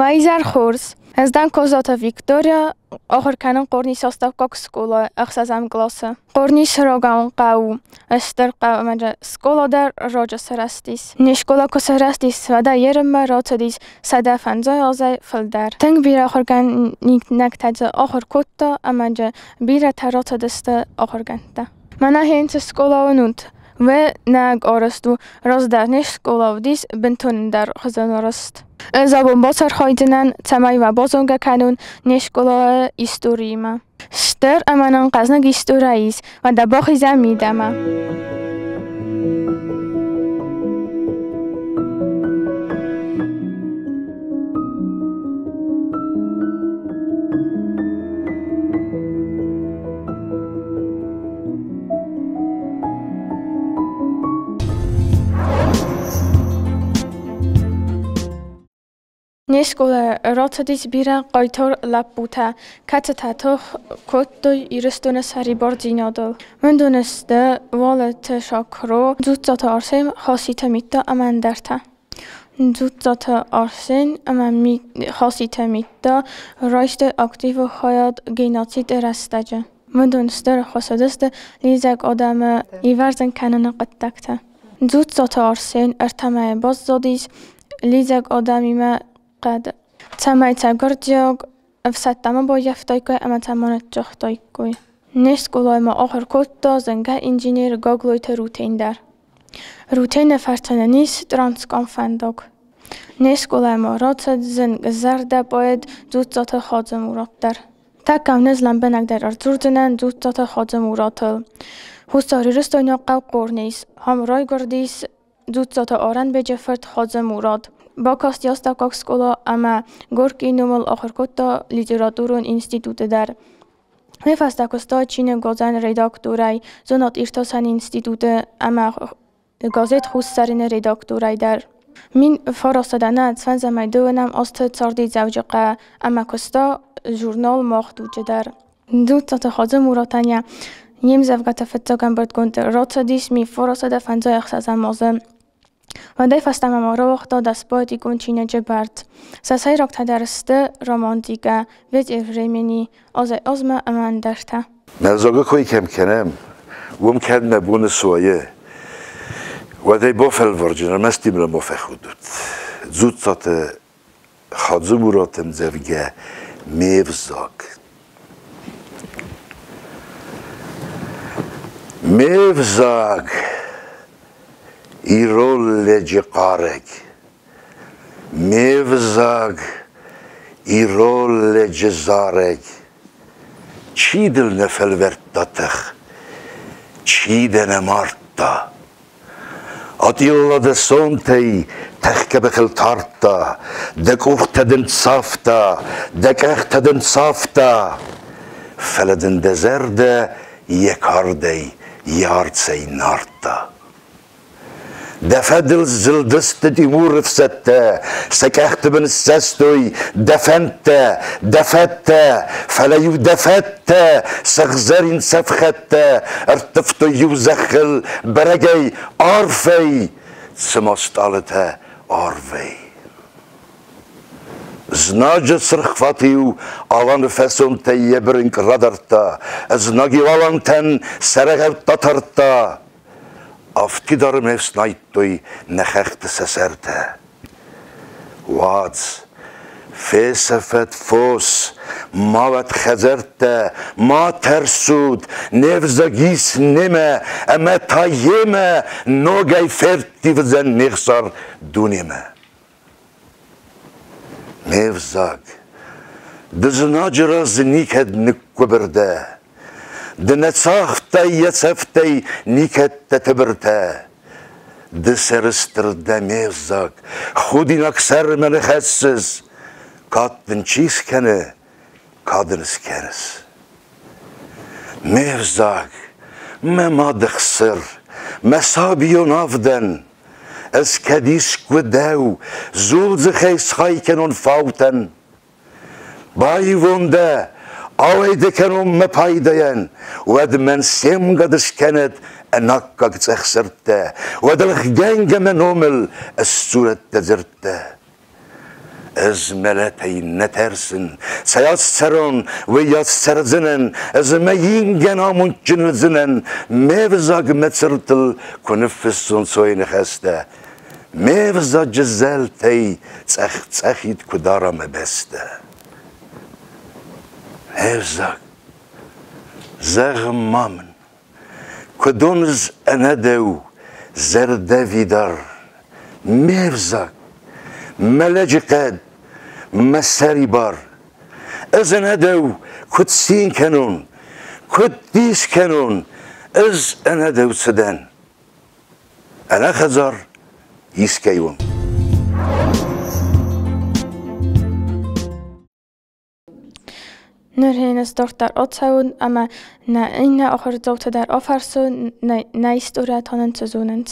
Уӕ изӕр хорз! Ӕз дӕн Козаты Виктория, ахуыр кӕнын Хъорнисы астӕуккаг скъолайы ӕхсӕзӕм къласы. Хъорнис рагон хъӕу у, стыр хъӕу ӕмӕ скъола дӕр раджы сырӕзтис. Не скъола куы сырӕзтис, уӕдӕй ерынмӕ рацыдис 150 азӕй фылдӕр. Тынг бирӕ ахуыргӕнинӕгтӕ дзы ахуыр кодта ӕмӕ дзы бирӕтӕ рацыдысты ахуыргӕндтӕ. Мӕнӕ хенцы скъола уынут, Уый нӕ арӕзт у, раздӕр не скъола уыдис бынтон ӕндӕр хуызӕн арӕзт. Ӕз абон бацархайдзынӕн, цӕмӕй уӕ базонгӕ кӕнон не скъолайы историимӕ. Стыр ӕмӕ нын хъӕзныг истори ис, уӕдӕ бахизӕм мидӕмӕ. Не скъола рацыдис бирӕ хъайтар лӕппутӕ, кӕцытӕ тох кодтой Ирыстоны сӕрибардзинадыл. Уыдон сты Уалыты Шакро, Дзуццаты Арсен, Хаситы Митта ӕмӕ ӕндӕртӕ. Дзуццаты Арсен ӕмӕ Хаситы Митта райстой активон хайад геноциды рӕстӕджы. Уыдон стыр хӕцыдысты лидзӕг адӕмы ивӕрзын кӕныны хъуыддӕгты. Дзуццаты Арсен ӕртӕ мӕйы баззадис лидзӕг адӕмимӕ хъӕды, цӕмӕй сӕ гуырдзиаг ӕфсӕдтӕ ма баййӕфтаиккой ӕмӕ сӕ ма ныццагътаиккой. Не скъолайы ма ахуыр кодта зынгӕ инженер Гаглойты Рутен дӕр. Рутены фӕрцы нын ис Транскам фӕндаг. Не скъолайы ма рацыд зынгзӕрдӕ поэт Дзуццаты Хадзы-Мурат дӕр. Тӕккӕ ӕз лӕмбынӕгдӕр ӕрдзурдзынӕн Дзуццаты Хадзы-Муратыл. Хуссар-Ирыстойнаг хъӕу Хъорнис, ам райгуырдис Дзуццаты Аранбеджы фырт Хадзы-Мурат. Бакасти астӕуккаг скъола ӕмӕ Горькийы номыл ахуыр кодта литературон институты дӕр. Уый фӕстӕ куыста чиныгуадзӕн редакторӕй, зонад-иртасӕн институты ӕмӕ газет «Хуссарин-ы» редакторӕй дӕр. 1925 азты царди Дзӕуджыхъӕуы ӕмӕ куыста журнал «Мах дуджы» дӕр. Дзуццаты Хадзы-Муратӕн йӕ йе мдзӕвгӕты фыццаг ӕмбырдгонд рацыдис 1956 азы. Уӕдӕй фӕстӕмӕ ма рауагъта дӕс поэтикон чиныджы бӕрц. Сӕ сӕйрагтӕ дӕр сты романтикӕ, «Ветер времени», азӕй-азмӕ ӕмӕ ӕндӕртӕ. Мӕ зонгӕ кой кӕм кӕнӕм, уым кӕд мӕ боны суайы, уӕд ӕй бафӕлварджын, ӕрмӕст имрӕ ма фӕхудут. Дзуццаты Хадзы-Мураты ӕмдзӕвгӕ «Ме взаг». Ме взаг, ирон лӕджы хъарӕг, Ме взаг, ирон лӕджы зарӕг. Чи дыл нӕ фӕлвӕрдта тых, чи дӕ нӕ мардта? Атилла дӕ сонтӕй тӕхгӕ бӕхыл тардта, дӕ къухтӕ дын цавта, дӕ къӕхтӕ дын цавта, фӕлӕ дын дӕ зӕрдӕ йӕ кардӕй, йӕ арцӕй нардта. Дӕ фӕдыл зылдысты Тимуры фсӕдтӕ, сӕ къӕхты бын ссӕстой дӕ фӕндтӕ, дӕ фӕттӕ, фӕлӕ-иу дӕ фӕттӕ сыгъзӕрин цӕфхӕдтӕ ӕрттывтой иу зӕххыл бӕрӕгӕй арфӕй, цыма стъалытӕ арвӕй. Знаджы цыргъ фат-иу Аланы фӕсонтӕй йӕ бырынкъ радардта, знаг-иу алантӕн сӕ рӕгъӕуттӕ тардта. Афтидармӕ ӕфснайдтой нӕ хӕхты сӕ сӕртӕ. Уадз, фесӕфӕд фос, ма уӕд хӕдзӕрттӕ, ма тӕрсут, не взаг ис немӕ ӕмӕ та йемӕ ногӕй ферттивдзӕн не хсар дунемӕ. Ме взаг, ды знаджы раз никӕд ныггуыбыр дӕ, Ды нӕ цагътай йӕ цӕфтӕй никӕд дӕ тыбыртӕ. Ды сӕрыстыр дӕ, ме взаг, худинаг сӕрмӕ нӕ хӕссыс, Кад дын чи скӕны, кад ын скӕныс. Ме взаг, мӕ мады хсыр, мӕ сабийон авдӕн, Ӕз кӕд искуы дӕу зулдзыхӕй схай кӕнон фаутӕн, Баивон дӕ, ауӕй дӕ кӕнон мӕ пайдайӕн, уӕд мӕн се мгад скӕнӕд ӕнаккаг цъӕх сырдтӕ, уӕд ӕлгъгӕнгӕ мӕ номыл ысдзурӕд дӕ дзырдтӕ. Ӕз мӕлӕтӕй нӕ тӕрсын, цӕйас цӕрон, уыйас цӕрдзынӕн, ӕз мӕ ингӕн амондджын уыдзынӕн, ме взаг мӕ цыртыл куы ныффыссон сойы ныхӕстӕ, ме взаджы зӕлтӕй цъӕх-цъӕхид куы дара мӕ бӕстӕ. Ме взаг, зӕгъ ма мын, куыд уыныс ӕнӕ дӕу зӕрдӕвидар, ме взаг, мӕ лӕджыхъӕд, мӕ сӕрибар. Ӕз ӕнӕ дӕу куыд цин кӕнон, куыд дис кӕнон, ӕз ӕнӕ дӕу цы дӕн? Ӕнӕ хӕдзар искӕй уон. Ныр ын дарддӕр ацӕуын ӕмӕ нӕ иннӕ ахуырдзаутӕ дӕр афӕрсын, нӕ историйӕ та нын цы зонынц.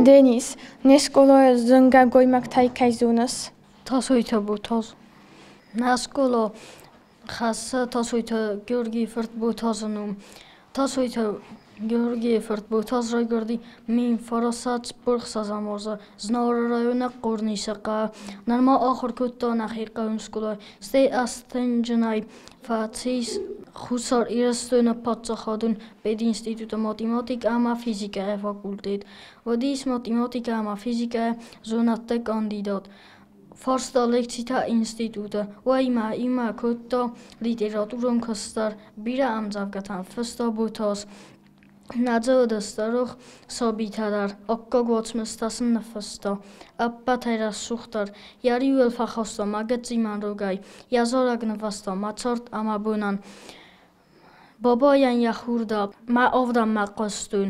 Денис, не скъолайы зынгӕ гоймӕгтӕй кӕй зоныс? Тасойты Ботаз. Нӕ скъола хӕссы Тасойты Георгийы фырт Ботазы ном. Тасойты Георгийы фырт Ботаз райгуырди 1946 азы Знауыры районы Хъорнисы хъӕуы. Нырма ахуыр кодта нӕхи хъӕуы скъолайы, стӕй Астӕнджынӕй фӕцис Хуссар Ирыстоны паддзахадон пединституты математикӕ ӕмӕ физикӕйы факультет. Уыдис математикӕ ӕмӕ физикӕйы зонӕдты кандидат. Фарста лекцитӕ институты, уӕимӕ имӕ кодта литературон куыст дӕр, бирӕ ӕмдзӕвгӕтӕ фыста Ботас. Нӕ дзы уыдысты рох сабитӕ дӕр, аккаг уацмыстӕ сын ныффыста. Ӕппӕтӕй рӕсугъддӕр йӕ риуыл фӕхаста мӕ гыццимӕ рогӕй, йӕ зарӕг нывӕзта мӕ цард ӕмӕ бонӕн. Бабайӕн йӕ хур дӕ, мӕ авдӕнмӕ хъуыстон.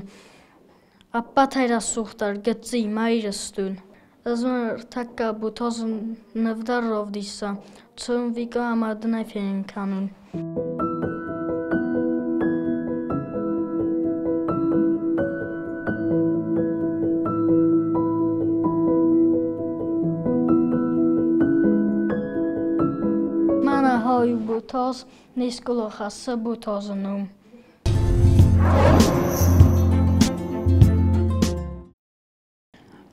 Ӕппӕтӕй рӕсугъддӕр гыцци мӕ Ирыстон. Ӕз ныртӕккӕ Ботазы ныв дӕр равдиса, цом Вика ӕмӕ дын ӕй фенын кӕнон. Мӕнӕ хай у Ботаз, не скъола хӕссы Ботазы ном.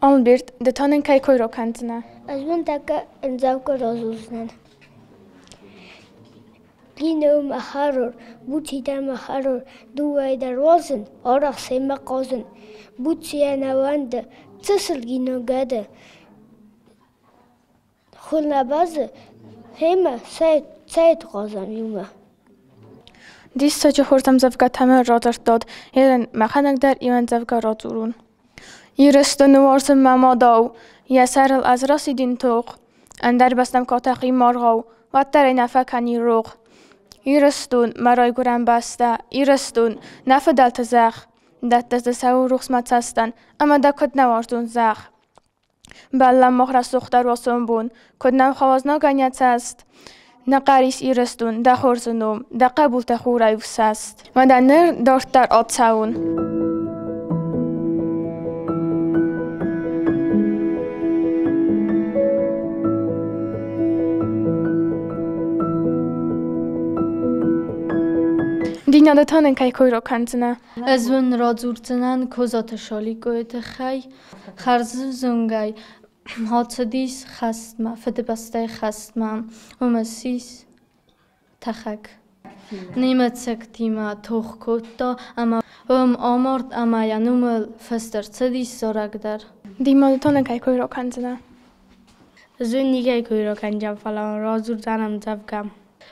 Альберт, ды та нын кӕй кой ракӕндзынӕ? Ӕз уын тӕккӕ ӕмдзӕвгӕ радзурдзынӕн. Гино мӕ хӕрор, Буци дӕр мӕ хӕрор, дыууӕйы дӕр уадзын, арӕх семӕ хъазын. Буци ӕнӕуӕнды, чысыл Гино гӕды. Хур нӕ базы, гъемӕ цӕй хъазӕм иумӕ. Диссаджы хорз ӕмдзӕвгӕтӕ мын радзырдтат, ерын мӕхӕдӕг дӕр иу ӕмдзӕвгӕ радзурон. Ирыстоны уарзын мӕ мадау, йӕ сӕрыл ӕз рацыдин тох. Ӕндӕр бӕстӕм куы атӕхин маргъау, уӕддӕр ӕй нӕ фӕкӕнин рох. Ирыстон, мӕ райгуырӕн бӕстӕ, Ирыстон, нӕ фыдӕлты зӕхх. Дӕттыс ды цӕуы рухсмӕ цӕстӕн, ӕмӕ дӕ куыд нӕ уарзон зӕхх. Бӕллӕм мах рӕсугъддӕр уасон бон, куыд нӕм хауа знагӕн йӕ цӕст. Нӕ хъӕрис Ирыстон, дӕ хорзы ном, дӕ хъӕбултӕ хурӕй ӕфсӕст. Уӕдӕ ныр дарддӕр ацӕуын. Дина, ды та нын кӕй кой ракӕндзынӕ? Ӕз уын радзурдзынӕн Козаты Шаликъойы тыххӕй. Хӕрзӕвзонгӕй ацыдис хӕстмӕ, Фыдыбӕстӕйы хӕстмӕ, ӕмӕ ссис тӕхӕг. Немыцӕгтимӕ тох кодта ӕмӕ уым амард ӕмӕ йӕ номыл фыст ӕрцыдис зарӕг дӕр. Дима, ды та нын кӕй кой ракӕндзынӕ? Ӕз уын никӕй кой ракӕндзӕн, фӕлӕ уын радзурдзӕн ӕмдзӕвгӕ.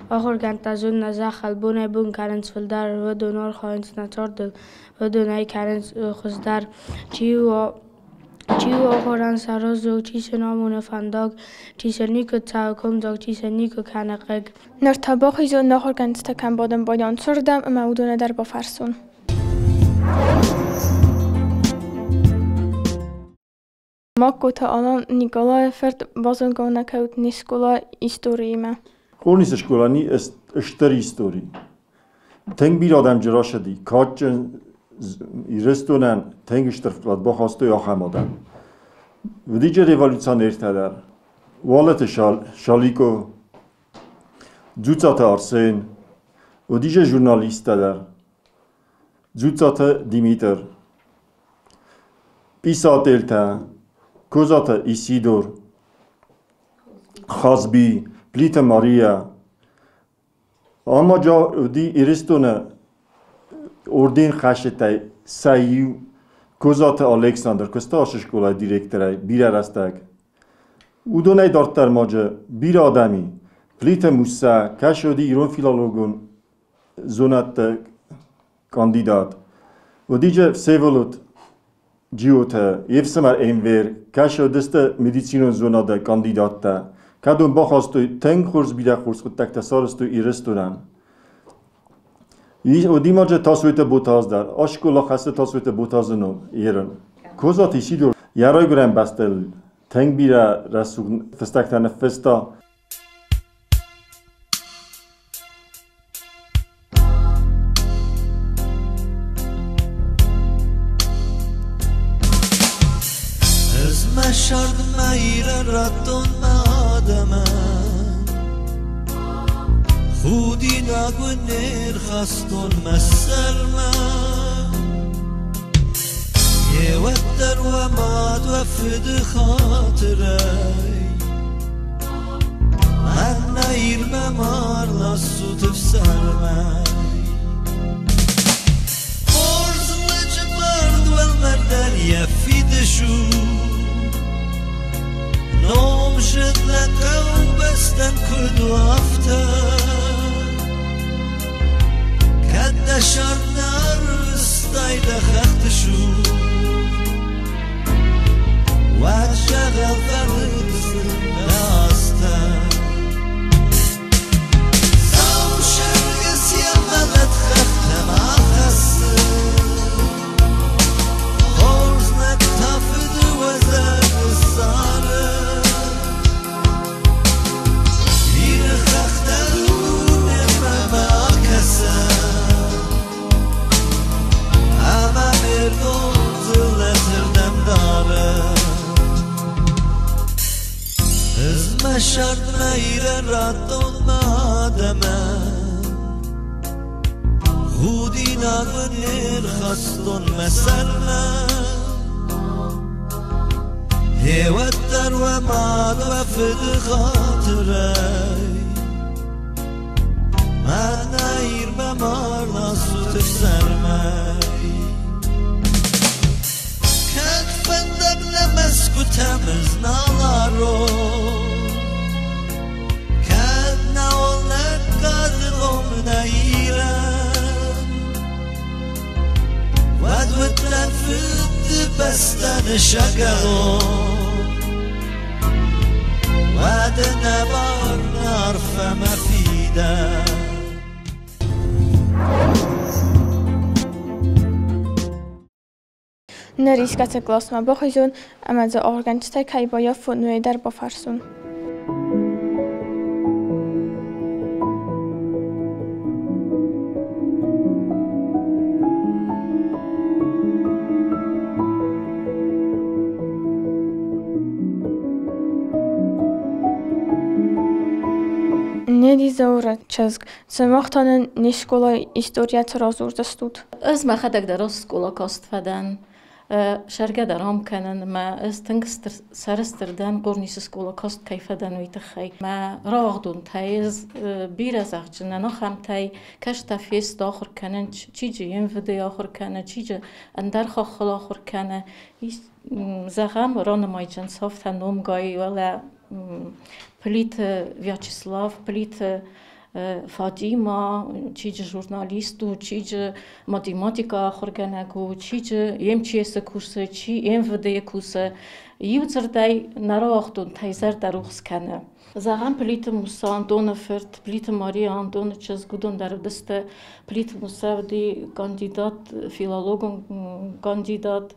Ахуыргӕндтӕ зонынц, зӕххыл бонӕй-бон кӕнынц фылдӕр, уыдон архайынц нӕ цардыл, уыдон ӕй кӕнынц хуыздӕр. Чи у ахуырӕн сӕ раздзог, чи сын амоны фӕндаг, чи сыл никуы цӕуы комдзог, чи сыл никуы кӕны хъыг. Ныр та бахизон ахуыргӕндтӕ кӕм бадын байдайон цырдӕм ӕмӕ уыдоны дӕр бафӕрсон. Магкоты Алан Николайы фырт базонгӕ нӕ кӕуыд не скъола историимӕ. Хъорнисы скъолани стыр истори. Тынг бирӕ адӕм джы рацыди, кадджын Ирыстонӕн тынг стыр вклад бахастой ахӕм адӕм. Уыди революционертӕ дӕр. Уалыты Шалико, Дзуццаты Арсен, уыдис журналисттӕ дӕр, Дзуццаты Димитр, писательтӕ, Козаты Исидор, Хазби, Плиты Мария. Ӕмӕ уыди Ирыстоны орденхӕсджытӕй сӕ иу Козаты Александр, куыста ацы скъолайы директорӕй бирӕ рӕстӕг. Уыдонӕй дарддӕр ма бирӕ адӕм и. Плиты Муссӕ, кӕцы уыди ирон филологон зонӕдты кандидат. Уыди же Всеволод Джиотӕ, йе фсымӕр Энвер, кӕцы уыдысты медицинон зонады кандидаттӕ. Кӕд уын бахастой тынг хорз бирӕ хорз хъуыддӕгтӕ сарӕзтой Ирыстонӕн. Уыди ма же Тасойты Ботаз дӕр. Скъола хӕссы Тасойты Ботазы ном ерын. Козаты Исидор йӕ райгуырӕн бӕстӕйыл тынг бирӕ рӕсугъд фыстӕгтӕ ныффыста. Ӕз мӕ сӕрдмӕ Ирӕн радтон мӕ адӕмӕн, Худинаг уын не рхастон мӕ сӕрмӕ. Йе уӕддӕр уӕ мад, уӕ фыды хатырӕй Мӕн нӕ Ирмӕ ма рласут ӕфсӕрмӕй. Хорз лӕджы мард уӕлмӕрдӕн йӕ фидыс у, Номзыд лӕг хъӕубӕстӕн куыд у, афтӕ. Кӕд дӕ сӕр нӕ ӕрвыстай дӕ хӕхты сур, Уӕд зӕгъӕл фӕлыдзы дӕ азтӕ. Сау сӕргӕс йӕ мӕлӕт хӕхтӕм ахӕссы, Хорз лӕг та фыдыуӕзӕг ссары. Иры хӕхтӕ дунемӕ ма акӕсӕм, Ӕмӕ ме ргом дзыллӕтырдӕм дарӕм. Ӕз мӕ сӕрдмӕ Ирӕн радтон мӕ адӕмӕн, Худинаг мын не рхастон мӕ сӕрмӕ. Йе уӕддӕр уӕ мад, уӕ фыды хатырӕй Мӕн нӕ Ирмӕ ма рласут ӕфсӕрмӕй. Кӕд фӕндаг нӕ мӕсгуытӕм ӕз нал арон, Кӕд нӕ лӕггады ном нӕ Ирӕн, Уӕд уыдтӕн фыдыбӕстӕн сӕгӕлон, Уӕд нӕ бар нӕ арфӕ мӕ фидӕн. Ныр искӕцы къласмӕ бахизон ӕмӕ дзы ахуыргӕнджытӕй кӕй баййафон, уый дӕр бафӕрсон. Неди Зауыры чызг, сымах та нын не скъолайы историйӕты радзурдзыстут. Ӕз мӕхӕдӕг дӕр ацы скъола каст фӕдӕн. Сӕргӕ дӕр ам кӕнын мӕ ӕз тынг сӕрыстыр дӕн, Хъорнисы скъола каст кӕй фӕдӕн, уый тыххӕй. Мӕ рауагъдонтӕй ӕз бирӕ зӕгъджынӕн ахӕмтӕй кӕстӕ фесты ахуыр кӕнын, чиджы МВД-йы ахуыр кӕны, чиджы ӕндӕр хаххыл ахуыр кӕны. Зӕгъӕм, ранымайджын цавтӕ номгай, уӕлӕ Плиты Вячеслав, Плиты Фатима, чиджы журналист у, чиджы математика ахуыргӕнӕг у, чиджы МЧС-ы кусы, чи МВД-йы кусы. Иу дзырдӕй нӕ рауагъдонтӕй зӕрдӕ рухс кӕны. Зӕгъӕм, Плиты Муссӕ Антоны фырт, Плиты Мария Антоны чызг, уыдон дӕр уыдысты. Плиты Муссӕ уыди кандидат, филологон кандидат,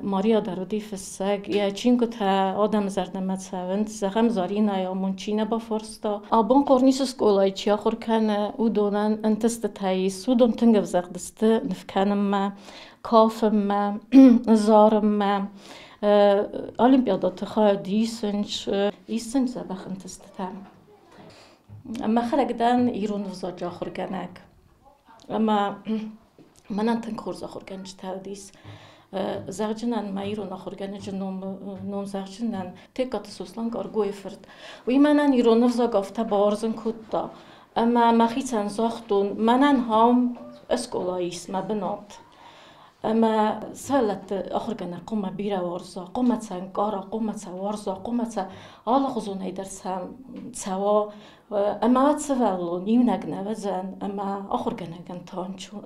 Мария дӕр уыди фыссӕг, йӕ чингуытӕ адӕмы зӕрдӕмӕ цӕуынц. Зӕгъӕм, Заринӕйы амонд чи нӕ бафарста. Абон Хъорнисы скъолайы чи ахуыр кӕны, уыдонӕн ӕнтыстытӕ ис. Уыдон тынг ӕвзӕгъд сты ныв кӕнынмӕ, кафынмӕ, зарынмӕ. Олимпиадӕты хайад исынц, исынц дзӕбӕх ӕнтыстытӕ. Мӕхӕдӕг дӕн ирон ӕвзаджы ахуыргӕнӕг. Ӕмӕ мӕнӕн тынг хорз ахуыргӕнджытӕ уыдис. Зӕгъджынӕн мӕ ирон ахуыргӕнӕджы ном зӕгъджынӕн Теккаты Сослан Каргойы фырт. Уый мӕнӕн ирон ӕвзаг афтӕ бауарзын кодта, ӕмӕ мӕхицӕн загътон, мӕнӕн ам скъола ис мӕ бынат. Ӕмӕ сывӕллӕтты ахуыргӕнӕг хъуамӕ бирӕ уарза, хъуамӕ сӕ ӕнкъара, хъуамӕ сӕ уарза, хъуамӕ сӕ алыхуызонӕй дӕр сӕм цӕуа. Ӕмӕ уӕд сывӕллон иунӕг нӕ уыдзӕн, ӕмӕ ахуыргӕнӕгӕн та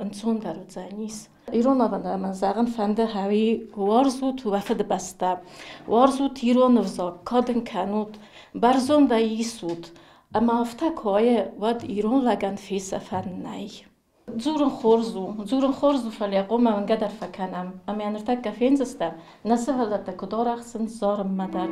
ӕнцондӕр уыдзӕнис. Ирон адӕмӕн зӕгъын фӕнды хӕуи уарзут уӕ фыдыбӕстӕ, уарзут ирон ӕвзаг, кад ын кӕнут, бӕрзондӕй исут. Ӕмӕ афтӕ куы уайы, уӕд ирон лӕгӕн фесӕфӕн нӕй. Дзурын хорз у, дзурын хорз у, фӕлӕ хъуамӕ уынгӕ дӕр фӕкӕнӕм. Ӕмӕ ныртӕккӕ фендзыстӕм, нӕ сывӕллӕттӕ куыд арӕхсынц зарынмӕ дӕр.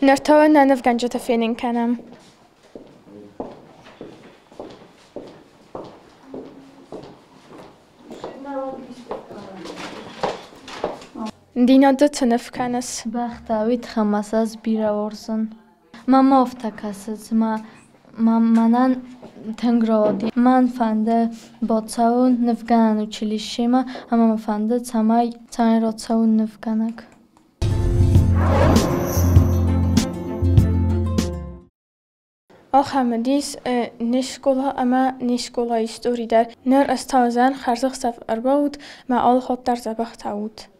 Ныр та нӕ нывгӕнджыты фенын кӕнӕм. Дина, ды цы ныв кӕныс? Бӕхтӕ, уый тыххӕй ма сӕ ӕз бирӕ уарзын. Мӕнмӕ афтӕ кӕсы, цыма мӕнӕн тынг рауади. Мӕн фӕнды бацӕуын нывгӕнӕн училищемӕ ӕмӕ мӕ фӕнды, цӕмӕй рацӕуын нывгӕнӕг. Ахӕм уыдис не скъола ӕмӕ не скъолайы истори дӕр. Ныр ӕз та уыдзӕн хӕрзӕхсӕв ӕрбаут, мӕ алы хатт дӕр дзӕбӕх та ут.